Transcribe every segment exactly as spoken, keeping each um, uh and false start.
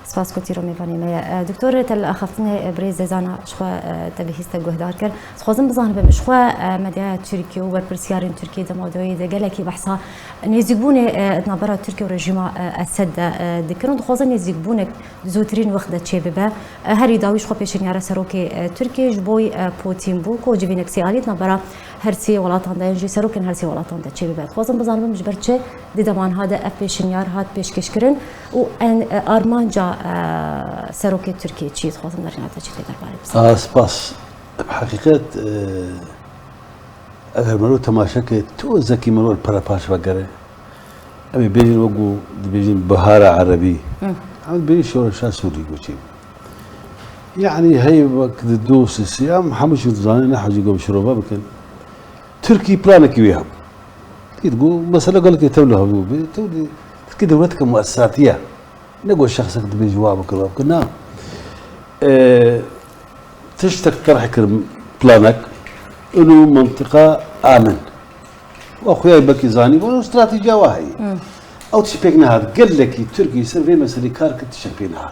Spas ku tîro mêvanê me ye. E, Doktor, te li axaftinê, e, birêz Zezana ji xwe, e, te bihîst, te guhdar kir. Dixwazim bizanim, ji xwe, e, medyaya Tirkiye û berpirsiyarên Tirkiye dema doyê de gelekî behsa nêzîkbûnê, e, di navbera Tirkiye û rejîma, e, Esed de, e, dikin û dixwazin nêzîkbûnek di zûtirîn wext de çêbibe. E, herî dawî ji xwe pêşinyara serokê, e, Tirkiye ji bo, e, Putin bû ku civînek sê alî di navbera her sê welatan de, yan jî serokên her sê welatan de çêbibe. Dixwazim bizanibim ji ber çi di dema niha de ev pêşinyar hat pêşkêşkirin û en, e, armanca, e, serokê Tirkiye çi ye? Dixwazim derhêna te jî tê derbarê bizanim. A, spas. Bi heqîqet, e, eger mero temaşe ke, tu zekî mero li pere paş vegere. Em ê bêjin wekî dibêjin Bihara Erebî. Hı. Em dibêjin şoreşa Sûrî goçî. Yani hey wek di du sisiyam hemû çû dizane ne hecî go bi şirova bikin. Tirkî planekî wê hebû. Dît got, mesela gelekê tevlî hebû bê, tevlî Tirkî dewleteke muesisatî ye. Ne got şexsek dibêjî wa bike, wa bike. Na. E, tiştek terh kir planek. Ino mintiqa amin. Wa xuya belkî zanî, bo stratejiya wa heye. Hmm. Ew tişt pêk nehat. Gelekî Tirkî ser vê meselê kar kir, tiştek pê nehat.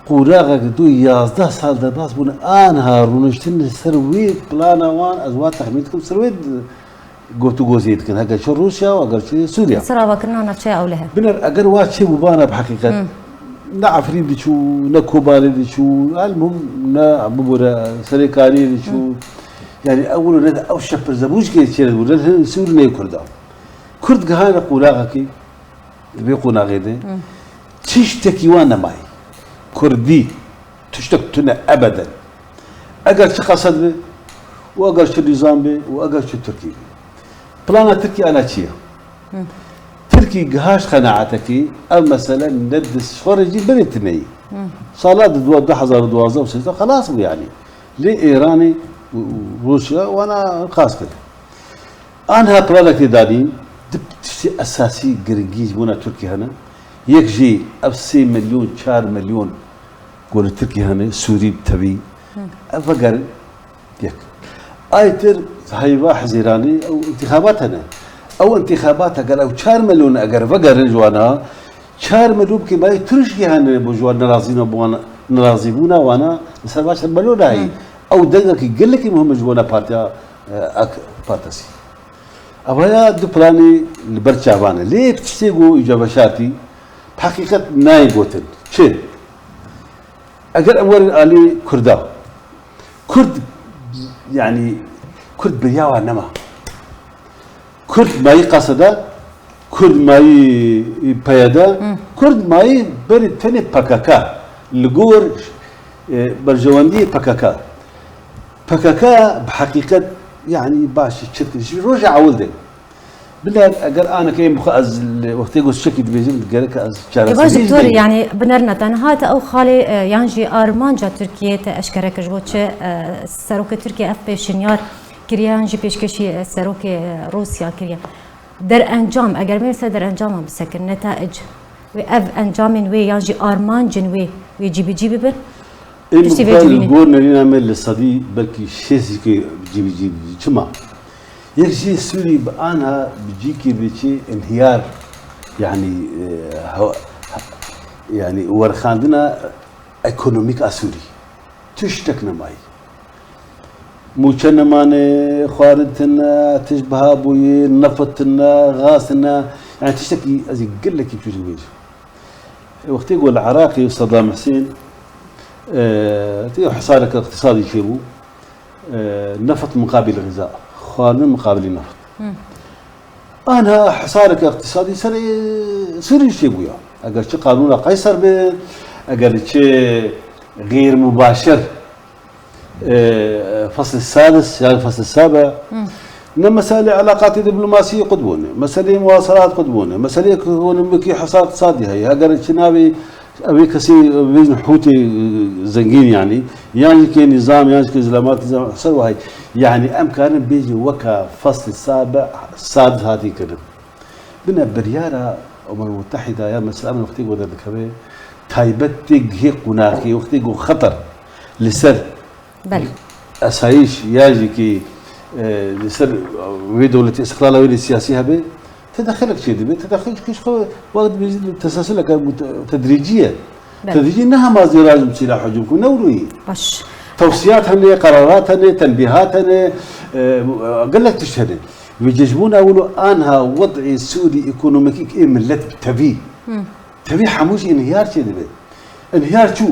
Qûraxek du yazdeh sal derbas bûne, aniha rûniştin li ser wê plana wan, ez wa texmîn dikim, ser wê di-, gotûgozê dikin. Heger çi Rûsya û heger çi Sûriya. Ser avakirina navçeya Ewlehe. Biner, eger wa çêbûbana bi heqîqet, Hmm. ne Efrîn diçû, ne Kobanê diçû, elmuhim ne bibûre Serêkaniyê diçû. Hmm. Yani ew ne ew şepirze bû ji kê çêre bû, ne li Sûrî ne Kurda. Kurd gihane qûraxekî, Di vê qonaxê de Hı. tiştekî wan nemayî. Kurdî tiştek tune ebeden. Eger çi qesed be û eger çi nîzam be û eger çi Tirkî be. Plana Tirkî ana çi ye? Hı. Tirkî gihaşt qenaatekî ev mesele ne di xwe re jî berê tune yî. Hı. Sala di du hezar û duwazdeh û sêzdeh xelas bû yani. Lê Îranê û, û Rûsya wana qas kir. Anha planekê danîn, du tiştê esasî giringî ji bona Tirkî hene. Yek jî ev sê milyon, çar milyon ku li Tirkî hene, Sûrî bi tevî. Hı. Ev vegerin, yek. Ay tir heyva Hezîranê ew întîxabat hene. Ew întîxabat eger ew çar milyon eger vegerin ji wana, çar milyon kêmayî tirişkî hene bo ji wan nerazîna, bo wan nerazîbûna wana li ser va çar milyon nayê. Hı. Ew dengekî gelekî muhim e ji bona partiya, e, AK Partisi. Evaya du planê li ber çavan e. Lê yek tiştê ku îca veşartî, bi heqîqet nayê gotin. Çi? Eger em werin alî Kurda, Kurd, yani, Kurd beriya wan nema. Kurd mayî qaseda, Kurd mayî peyede, Hı. Kurd mayî berî tenê P K K. Li gor, e, berjewendiyê P K K. P K K bi heqîqet, yani, baş çi dikir? Ji roja ewil de. Biner, eger aneke em bixwe ez li wextê ku çekî dibêjim, gerek ez Ê baş çaresizî doktor, jî yani binerine te niha te ew xalê, e, yan jî armanca Tirkiye te eşkere kir ji bo çi, e, serokê Tirkiye ev pêşinyar kiriye yan jî pêşkêşî, e, serokê, e, Rûsya kiriye. Derencam, eger bê ser derencama bisekin, netaic, wê ev encamên wê yan jî armancên wê, wê cîbicî bibin? Ê Tiştê vê mixwar li civînê. Gor nerîna me li sedî belkî şêst jî ke cîbicî bibî. Çima? Yek jî Sûrî bi anha bi cîkê vê çê înhiyar, yanî, e, hewa-, yanî werxandina ekonomîk a Sûrî. Tiştek nemayî. Mûçe nemane, xwarin tune, tişt biha bûye, nefit tune, gaz tune. Yani tiştekî ez ê gelekî biçûk bêjim. Wextê ku li Iraqê Saddam Husên, e, tê hesareke iqtisadî çêbû, e, nefit muqabil xiza, xwarin muqabilî nefit. Hı. Anha hesareke iqtisadî serê Sûrî çêbûya. Eger çi qanûna Qeyser be, eger çi xêr mubaşir, e, fasl sadis, yani fasl sabe. Hı. Ne meselê elaqatê diplomasî qut bûne, meselê muwasalat qut bûne, meselê ekonomîkî hesar iqtisadî heye. Eger çi navê ev ê kesê bêjin hûtê, e, zengîn yani, yan jî kê nîzam, yan jî kê zilamat nîzam, hesar wahî. Yani em karin bêjin weka fasl sabe, sadis hatî kirin. Bine biryara Umem Mutehîda ya mesela em wextê ku derdikeve, taybet tê gihê qonaxê, wextê ku xeter li ser Belê. esayîş ya jî kî, e, li ser wê dewletê, istiqlala wê siyasî hebe, Tedexilek çê dibe, tedexil kişt xwe wek dibêjin teselsuleke mute-, tedrîcî ye. Belê. Tedrîcî ne hema zêraj bi sîlah hicûm ku ne wilo yî. Baş. Tewsiyat hene, qerarat hene, tenbîhat hene, e, gelek tişt hene. Wê cejbûna wilo anha wed'ê Sûrî ekonomîk ê millet bi tevî. Hı. Tevî hemû jî înhiyar çê dibe. Înhiyar çû.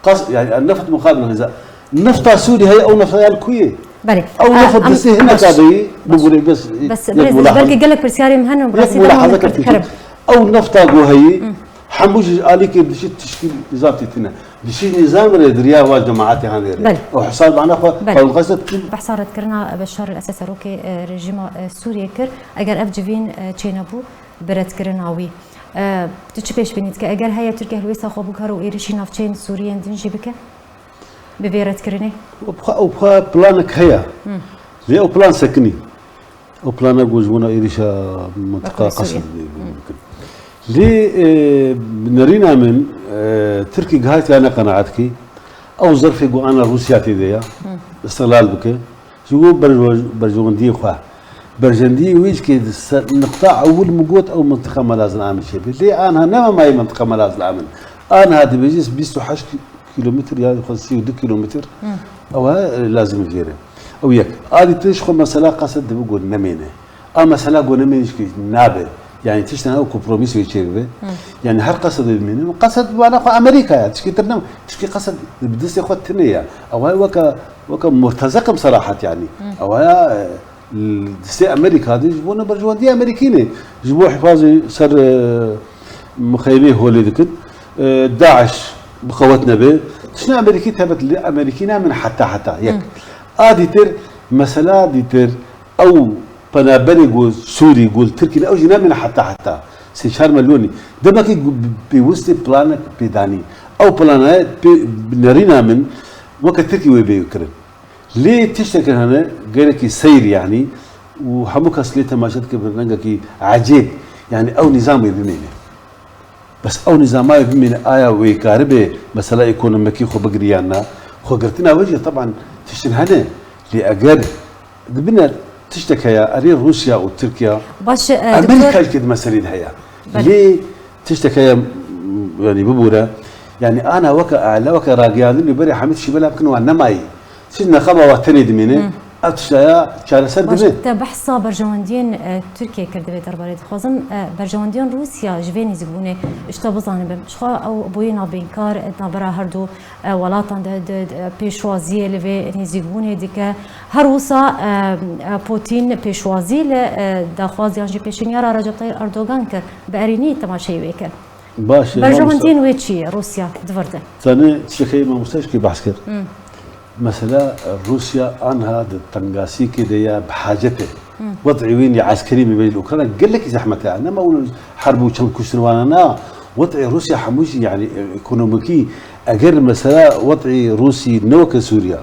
Qas, yani, neft muqabil xiza. Nefta Sûrî heye, ew nefta ya li ku ye? Belê. Ew neft distê hineka de yî, bigurê bes, bes, yek birêz, mula belkî hal. Gelek pirsyarê min hene, yek mulahaza kir. Ew nefta ku heyî, hemû ji alîkê dişî tişkî nîzam tîtine. Dişî nîzam re diriya wa cemaatê hanê re. Belê. Ew hesab ana xwe, belê, xwe qesd. Behsa redkirina Beşar el-Esed serokê, e, rejîma, e, Sûriyê kir. Eger ev civîn, e, çênebû, bi redkirina wî. E, tu çi pêşbînî dike? Eger heye Tirkiye hilwêsta xwe bikare û êrişî navçeyên Sûriyên din jî bike? Bi vê redkirinê? Ew bi xwe, ew bi xwe planek heye. Hı. Lê ew plan sekinî. Ew plana ku ji bona êrişa mintiqa Bakurê Sûriyê. Qesed bikin. Lê, e, bi nerîna min, e, Tirkî gihaytiya ne qenaetkî. Ew zerfê ku ana Rûsya tê de ya, Hı. îstiqlal bike. Ji bo berj-, berjewendiyê xwe. Berjewendiyê wê jî ke di ser niqta ewil min got, ew mintiqa Melazil Amin çêbe. Lê anha ne me mayê mintiqa Melazil Amin. Anha dibêje bîst û heşt kîlometr ya xwe sî û du kîlometr. Hı. Ew e, lazim jê re. Ew yek. A dîtir ji xwe mesela Qesed dibe got nemêne. A mesela got nemêne jî ke nabe. Yani tiştên ew kompromîs wê çêbibe. Hı. Yani her Qesed bimînin. Qesed bi mana xwe Amerîka ya. Tişkî tir ne. Tişkî Qesed bi destê xwe tune ya. Ew e weke, weke murtezeq im serahat yani. Hı. Ew e, e, destê Amerîka de ji bo ne berjewendiyê Amerîkî ne. Ji bo hifazê ser, e, muxeymê holê dikin. E, DAIŞ bi qewet nebe. Tiştên Amerîkî tebet li Amerîkî namin heta heta. Yek. Hı. A dîtir, mesela dîtir, Ew penaberê ku Sûrî, ku li Tirkî ne, ew jî namîne heta heta. Sê çar milyonî. Demekî ku pêwistê planek pê danî. Ew plana pê, bi nerîna min, weke Tirkî wê bê kirin. Lê tiştekî hene, gelekî seyr yanî, û hemû kes lê temaşe dike bi rengekî ecêb. Yanî ew nîzam wê bimîne. Bes ew nîzama wê bimîne, aya wê karibe mesela ekonomikî xwe bigire yan na? Xwegirtina wê jî teban tiştin hene. Lê eger dibine tiştek heye, erê Rûsya û Tirkiya, baş, e, Amerîka doktor, jî di meselê de heye. Belê. Lê tiştek heye, m-, yanî bibûre, yanî ana weke ala, weke ragihandin lê berê Hamid Şîbela bikin wan nemayî. Çi neqeba wa tenê dimîne, Hı. ev tiştaya çareser Baş, dibe. Te behsa berjewendiyên, e, Tirkiye kir di vê derbarê. Dixwazim, e, berjewendiyên Rûsya ji vê nêzîkbûnê ji te bizanibim. Ji xwe ew bûye navbeynkar, e, di navbera her du, e, welatan de, de, de pêşwaziyê li vê nêzîkbûnê dike. Her wisa, e, e, Putin pêşwazî li, e, daxwaziyan jî pêşîniyara Recep Tayyip Erdogan kir. Bi erênî temaşeyê wê kir. Baş e, Berjewendiyên mamoste. Wê çi ye Rûsya di vir de? Tenê tiştekê mamoste jî behs kir. Hmm. Mesela, e, Rûsya anha di tengasîkê de ye, bi hacet e. Hmm. Wed'ê wîn ya eskerî bibê li Ukrayna gelekî zehmet e. Nema wilo herb û çend kuştin wana na. Wed'ê Rûsya hemû jî, yanî, e, ekonomikî, eger mesela wed'ê Rûsî ne weke Sûriya,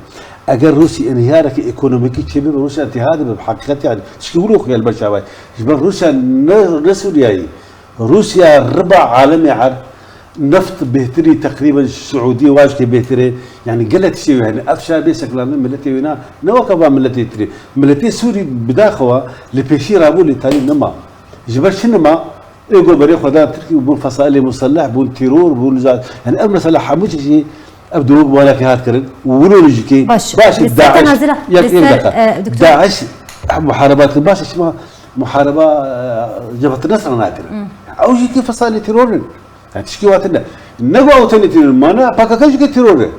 eger Rûsî înhiyareke ekonomikî çêbibe, Rûsya têha dibe, bi heqîqet yanî, tişkî wilo xwe ye li ber çavayê. Ji ber Rûsya ne, ne Sûriyayî. Rûsya riba alemê erd, neft bêhtirî teqrîben Siûdî wajkê bêhtir e. Yanî gelek tiştê wê hene. Ev şa bê sekilandin miletê wê na, ne weke va miletê tirê. Miletê Sûrî bidaxewa li pêşî rabû lê talî nema. Ji ber çi nema? Ê go berê xwe da Tirkî û bûn fesailê muselleh, bûn teror, bûn za-, yanî ev mesela hemû çi jî ev di wek balakê hat kirin û wilo lojîkê. Baş, baş, li ser DAIŞ, tenazila, yek, li yek ser, dakika. E, doktor. DAIŞ muhareba dikin. Baş, şima muhareba, e, Cebhet Nesra nakirin. Hmm. Ew jî ki fesalê teror in. Yani tişkî watin ne. Ne go ew tenê teror in, mana P K K jî ki teror e.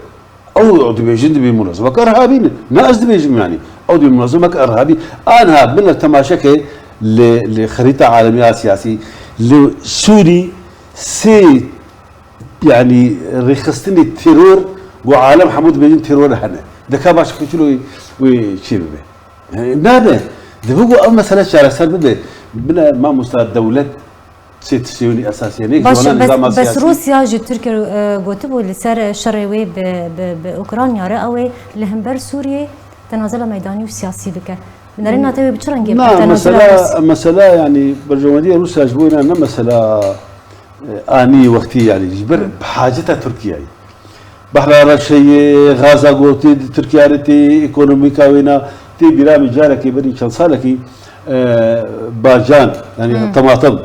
Ew, ew dibêjin dibê munazemeke irhabî ne. Ne ez dibêjim yani. Ew dibê munazemeke irhabî. Anha bine temaşeke li, li xerîta alemiya siyasî, li Sûrî sê yani rêxistinê teror, go alem hemû dibêjin teror hene. Deka baş ku çilo wê çê bibe. Yani nabe. Dibe go ev mesele çareser bibe. Bine mamosta dewlet sê tiştê wî esasî ye. Nêk Baş, ji wana bes, nizama bes siyasî. Rûsya ji Tirkiye, e, gotibû li ser şerê wê bi, bi, bi Ukrayna re ew ê li hember Sûriyê tenazela meydanî û siyasî bike. Bi nerîna te wê bi çi rengî Na, tenazela mesela, Rûsya? Mesela yani berjewendiyê Rûsya ji bo wîna ne mesela, e, anî wextî yani ji ber Hı. bi haceta Tirkiyeyê. Behra Reşeyê, Gaza gotî, di Tirkiye re tê, ekonomîka wêna, Tê bîra min carekê berî çend salekî, e, bacan, yanî tematem,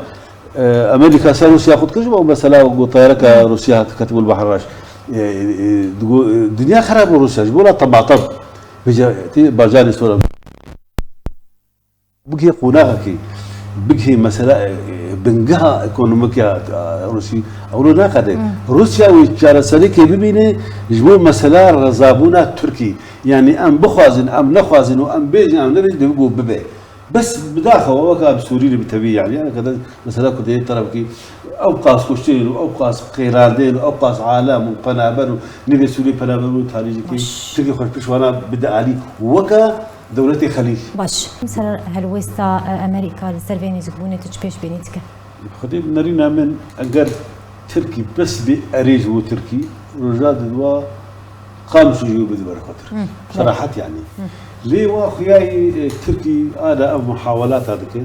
e, Amerîka ser Rûsya xwe dikir ji bo mesela ku tayareka Rûsya hat ketibû li Behr Reş. E, e, digo, e, dinya xerab bû Rûsya ji bo la tematem. Vêca tê bacanê sor e. Bigihê qonaxekî, bigihê mesela, e, e, bingeha ekonomik ya, e, Rûsî, ew lo naqede. Rûsya wê çareserîkê bibîne ji bo mesela rezabûna Tirkî. Yanî em bixwazin, em nexwazin û em bêjin, em nebêjin, dê bigo bibe. Bes bidaxewa weka bi Sûrî re bi tevî yanî. Yanî qede mesela ku dê terefkî ew qas kuştên û ew qas qêrandên û ew qas alem û penaber û nivê Sûrî penaber û tarî jî kê Tirkî xweş pişt wana bide alî. Weka Dewletê Xelîc. Baş. Ser helwêsta, e, Amerîka li ser vê nêzîkbûnê tu çi pêşbînî dike? Xwedê bi nerîna min eger Tirkî bes bê erê ji bo Tirkî, roja di dua Qamişlo jî bide ber xwe Tirkî. Hı, Serahet yanî. Lê wa xuyayî, e, Tirkî ada ev muhawelata dike.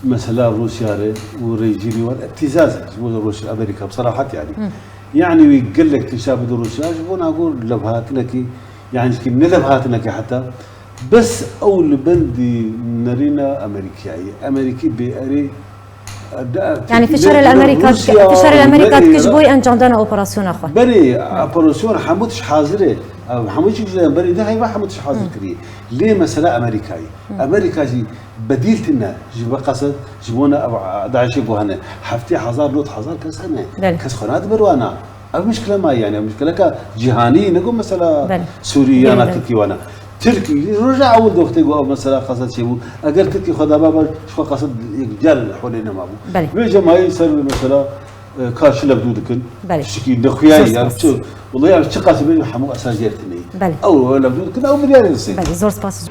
Mesela Rûsya re û rejîmî wan ebtîzaz e. Ji bo Rûsya, Amerîka bi serahet yanî. Yanî wî gelek tişta bide Rûsya ji bo nago levhatinekî, yanî jikî ne levhatinekî heta. Bes ew li bendî nerîna Amerîkayê. Amerîkî bê erê, e, de, Yanî Tirkî fişar ne, el Amerîka, Rûsya fişar el Amerîka ne dike ji bo encamdana operasyona xwe. Berê operasyon hemû tişt hazir e. Ev hemû çi ji berê de heyva hemû tişt hazir kiriye. Lê mesela Amerîkayê. Amerîka jî bedîl tine ji bo qesed, ji bona ev DAIŞê ku hene. Heftê hezar, nod hezar kes hene. Belê. Kes xwe nadibe wana. Ev mişkile ma yanî, ev mişkileka cîhanî ne ku mesela Belê. Sûrî Belê, yana belê. Tirkî wana. Tirkî roja ewil de wextê ku ev mesela qesed çêbû. Eger Tirkî xwe daba ber, ji xwe qesed yek car holê nemabû. Belê. Vê cemayî ser mesela, e, karşı levdû dikin. Belê. Tiştekî nexuyayî Zor ya spas. Çi, wela ya çi qasî bê hemû esas jêr tinê. Belê. Ew levdû dikin, ew biryarê disin. Belê, zor spas.